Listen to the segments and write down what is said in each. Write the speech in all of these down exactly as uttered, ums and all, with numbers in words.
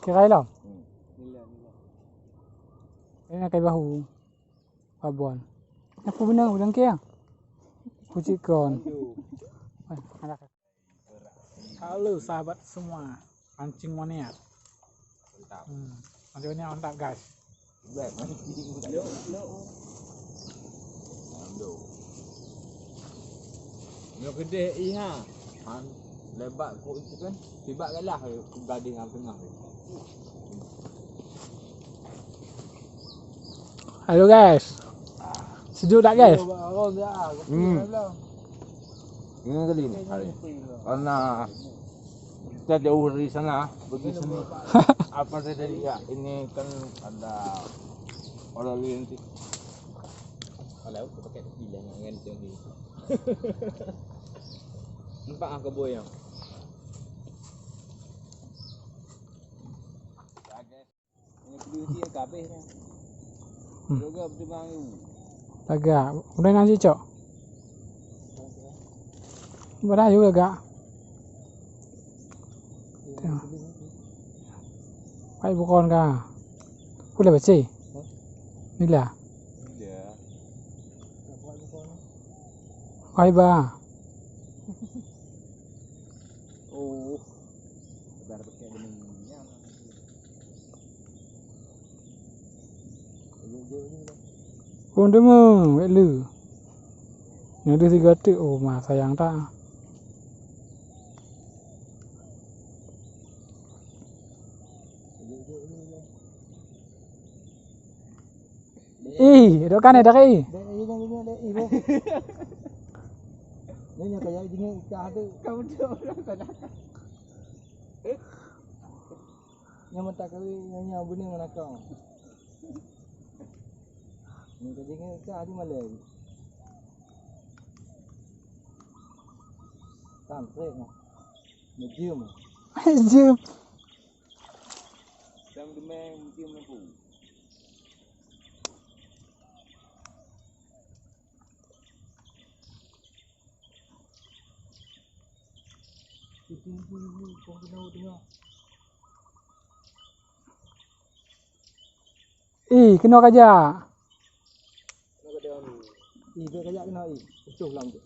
Kirai lom. Hmm. Ini kai bahu. Babon. Nyapu benang udang kia. Kucik kon. Halo sahabat semua, pancing monyet. Mantap. Hmm, pancing monyet mantap, guys. Baik, pancing monyet. Aduh. Nyoe keudeh ih ha. Han lebat kok itu kan. Tiba galah ke gading ngon tengah. Halo guys. Sejuk tak guys? Hmm. Ini kali hari. Karena kita jauh dari sana, pergi sini. Apa saya tadi ya? Ini kan ada orang lain nanti. Kalau aku pakai topi lah, jangan tengok ni. Nampak ah kebun yang. Hmm. Lagak, udah nasi cok. Udah juga gak. Baik bukan kah? Boleh bersih. Nila. Hai ba. Oh. Phôn teuma wét lé. Nyoe deuh sigoe teuk, oh ma sayang that. Ih, dok kan dah ih. Nyoe nyang kaya jingek ikan tu. Kamu tu orang sana. Nyang mata kawin nyang, nyang beuneueng ngon akang. Nyang ka jingek ka di malèe. Tam trek mah. Meujeuem. Meujeuem. Tam geumeng meujeuem lampu. Ih, keunoe kajak. Ih, kajak keunoe, ih. Utuh lam tu.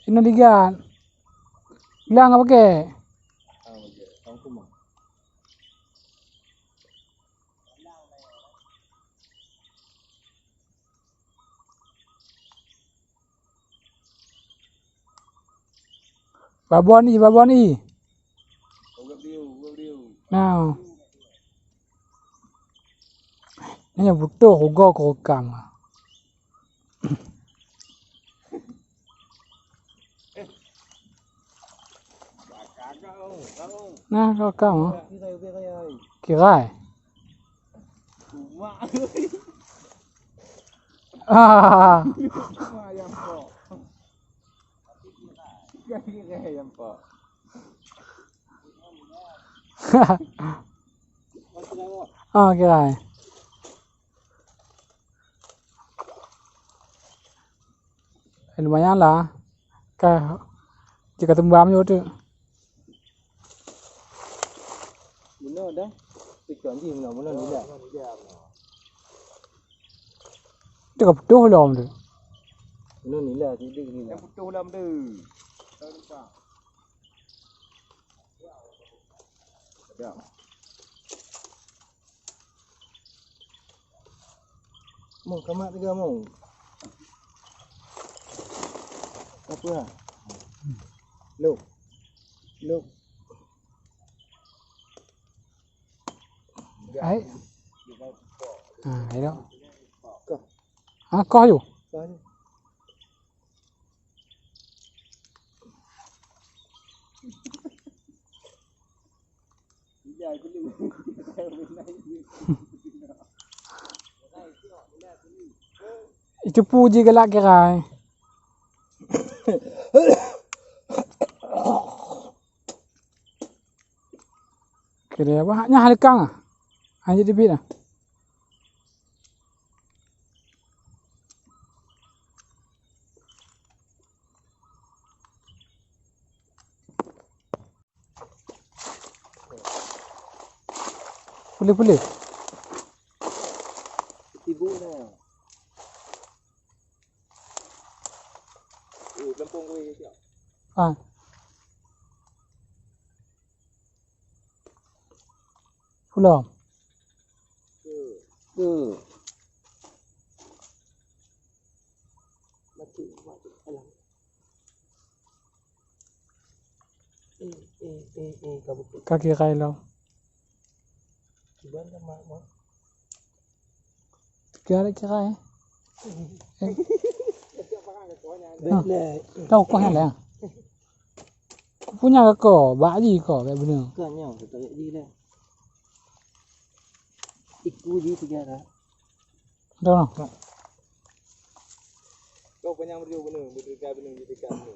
Keunoe digan. Bilang apa ke? Babon i, babon i. Nah. Nyoe butoh ugoe kurekam. Nah, rekam. Kirai. Ah. Ah, kirai. Eh, lumayan lah. Ka, jika teumbam nyoe tu. Bunoe dah. Picon jih bunoe, bunoe nilai. Teuka putôh lom tu. Bunoe nilai, sidik nilai. Yang putôh lom tu. Ada. Mong, kamat tiga mong. Apa ha? Lok. Lok. Ai. Ha, ayo. Koh. Ha, koh yu. Koh yu. Itu puji galak kirai. Kira apa? Hanya halkang ah. Hanya debit ah. Puléh-puléh. Sibuk na. Oh, lempong gue siap. Ah. Pulang. Ke. Ke. Mati, mati. Alah. Eh, eh, eh, eh, kabut. Ka kirai lom. Kiban ka mak, mak. Kirai, kirai. Eh. Bek lé. Tahu kau yang lain. Ku punya ke kau, bak ji kau, bek beuna. Kan nyang, tak bek ji lah. Iku ji tiga dah. Dah lah. Kau kenyang berdua beuna, berdua beuna, berdua beuna.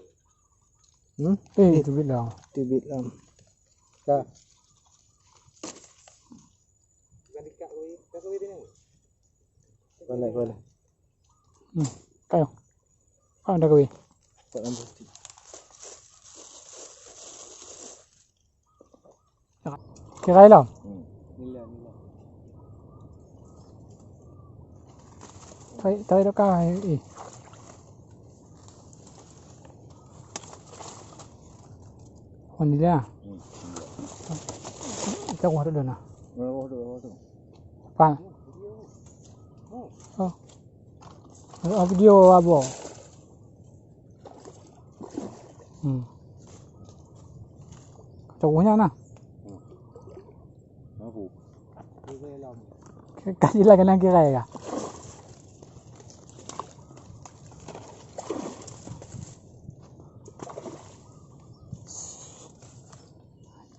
Hmm? Eh, teubiet lah. Teubiet lah. Dah. Bukan dekat kau, kau kau ni. Boleh, boleh. Hmm. Kayo. Kau dah kau. Tak lambat. Kirai lom. Hmm. Nila, nila. Tarik, tarik dekat, eh. Oh, nila. Hmm, nila. Ikan wah dulu nah. Wah, wah dulu, wah dulu. Apa? Oh. Oh, video apa? Hmm. Kacau punya nah. Aku. Ka-, kasih lah kena kirai ya.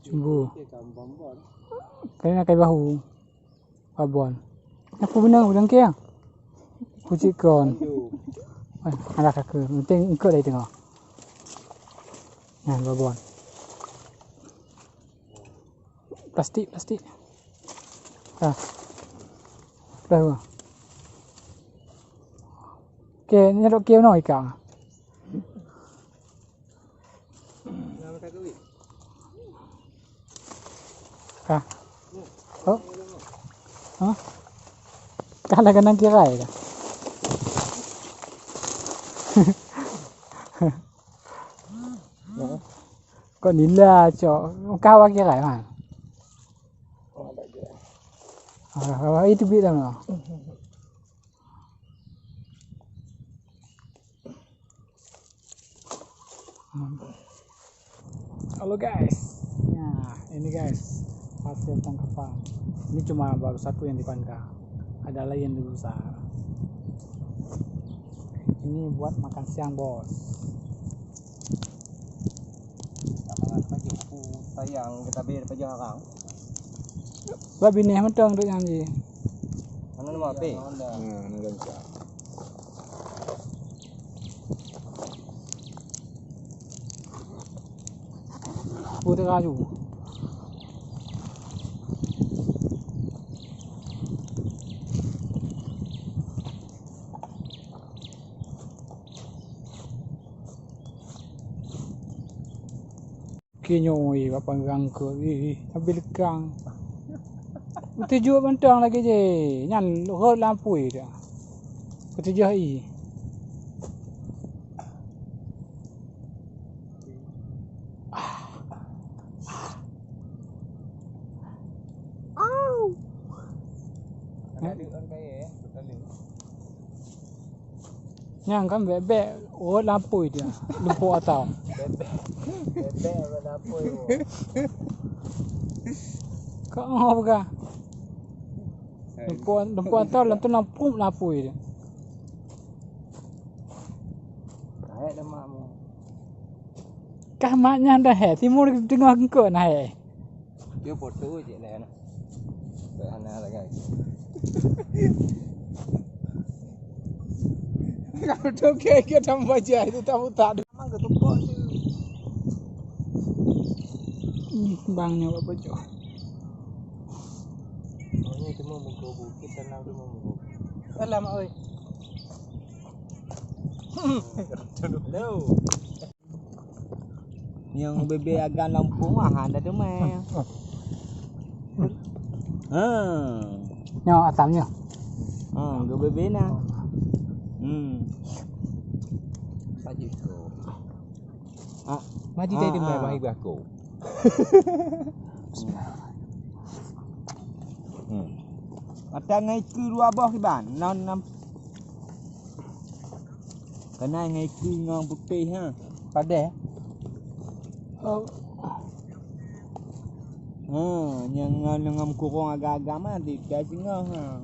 Cumbu. Kena kai bahu. Babon. Aku beuna udang kia. Kucik kon. Alah kaka. Penting engkau dari tengah. Nah, babon. Plastik, plastik. Dah. Dah. Oke, nyerok kieu no ikan. Ka. Oh. Hah? Ka lagèe nang kirai ka. Kok nila, cok. Ka awak kirai, man. Ah, itu bit dah. Halo guys. Nah, ini guys, hasil tangkapan. Ini cuma baru satu yang dipanggang. Ada lain yang besar. Ini buat makan siang, Bos. Sayang kita beri pajoh orang. Buat binéh mantong duk nyan jih. Mana nama api? Nah, ni rancak. Putih laju. Keu nyoe, bak panggang keu, ih, ih, habéh leukang. Beutujôk mantong lagèe jih. Nyan rhot lam apui dah. Beutujôk ie. Au. Nyan kan bèk-bèk rhot lam apui dia, lumpur atau. Bèk-bèk. Bèk-bèk rhot lam apui, bro. Kok ngoh peugah? Lumpur, lumpur atau lam tu lam prup lam apui dia. Kahet dah mak mu. Kah mak nyan dah hai, timu teungoh geungkot nah hai. Dia foto je lah. Tak hana lah, guys. Kalau toke kita baca itu tak utak. Memang ketumpuk tu. Ih, bang nyoe apa cok? Oh, ni cuma muka bukit, sana tu muka. Salam, oi. Hello. Nyang bebe agan lampung ah, dah demai. Ha. Nyoe asam nyoe. Ha, geubebe na. Hmm. Maju. Ah. Maju tadi, ah, mai bagi aku. Hmm. Mata ngai keu dua boh kiban. Nan, nan. Kana ngai keu ngon putéh, ha. Padeh. Oh. Ha, nyang ngon, ngon kurong agam-agam, ha, di, di singoh, ha.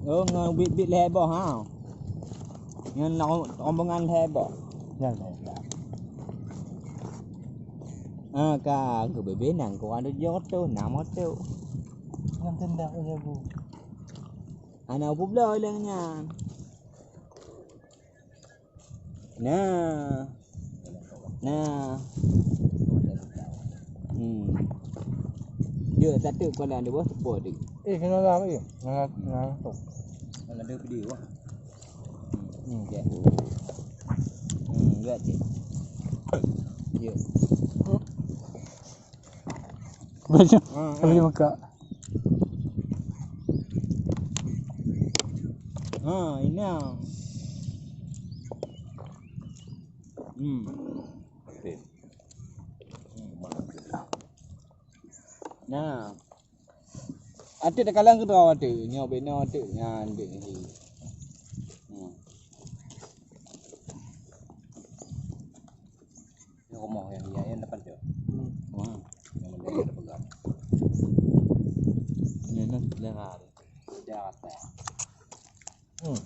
Oh, ngon bit-bit lhèe boh, ha. Ngon ro-, rombongan lhèe boh. Ya, ya, ya. Ha, ka geubebe nang kurang tujoh reutôh, nam reutôh. Ngon tenda, ya, Bu. Hana peubloe lé nyan. Nah. Nah. Hmm. Dia satu kepala dia bawah teupot dia. Eh, kena lah, eh. Nah, nah, tu. Kalau ada video, wah. Hmm, ya. Hmm, lihat je. Ya. Banyak. Ha, ha. Banyak muka. Ha, inong. Hmm. Nah. Ateuk takalang keudroe ateuk. Nyoe binoe ateuk nyan dek ni. Hmm. Ini rumah yang dia yang depan tu. Hmm. Wah, yang mana dia pegang. Ini nak dengar. Dia kata. Hmm.